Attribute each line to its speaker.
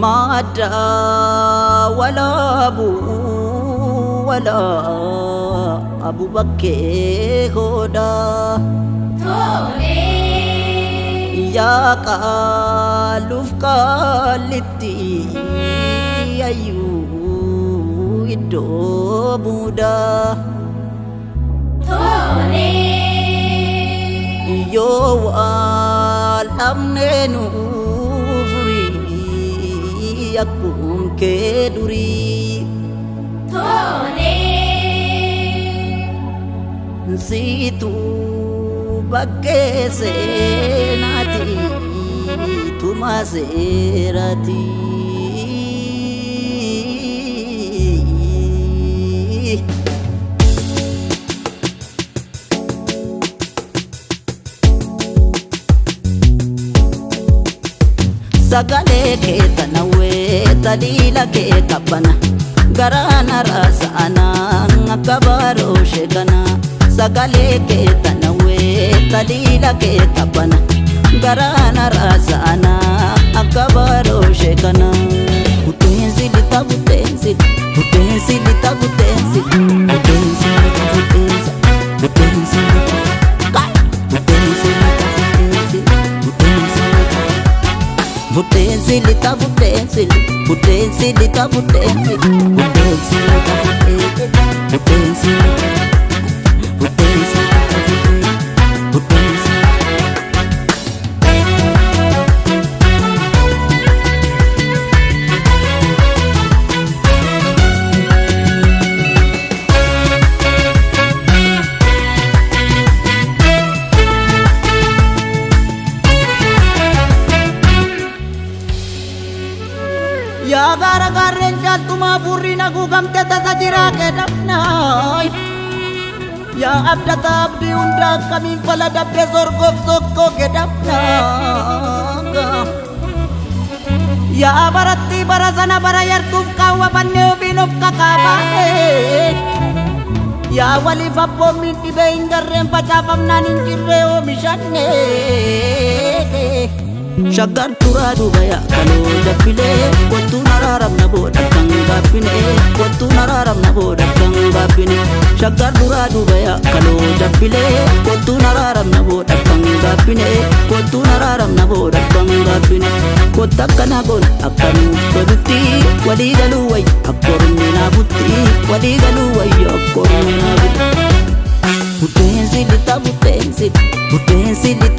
Speaker 1: Madda walaabu walaa abu bakkee hoodaa. Yaa qaaluuf qaalitti ayyuu iddoo muudaa. Yoo wal dhabnee nuu furii akkum kee durii. Siitu bakkee seenaati tuma seeraati. Sagalee kee tanawwee taliila kee qabbana garaana raasa'anaa akka baaroo sheekana. Sagalee kee tanawwee taliila kee qabbana garaana raasa'anaa akka baaroo sheekana. Butteensi lixa butteensi butteensi lixa butteensi butteensi lixa butteensa butteensi lixa butteensi lixa butteensi butteensi lixa. Butteensi lixa butteensi butteensi lixa butteensi butteensi lixa butteensi butteensi butteensi butteensi. Yaa gaara gaarreen caaltumaa furriin haguugamte tasa jiraa kedhamnaay. Yaa abdata abdii hunda akkamiin fala dabde sorgoof sokkoo kedhamnaa. Yaa baratti bara sana bara yartuuf qaawwa bannee ofiin of kakaabaae. Yaa waliif abboommiin dhibee hin garreen facaafamnaan hin jirree oomishanne. Shaggar turaa duuba yaa kaloo jabbilee kottuun araaramna booda kan gaabbine kottuun araaramna booda kan gaabbine. Shaggar duraa duuba yaa kaloo jabbilee kottuun araaramna booda kan gaabbine kottuun araaramna booda kan gaabbine. Kotta akkana goona akka nuuf tolutti walii galuu wayya akka ormi naafutti walii galuu wayya akka ormi naafutti. Butteensi lixa butteensi butteensi lixa.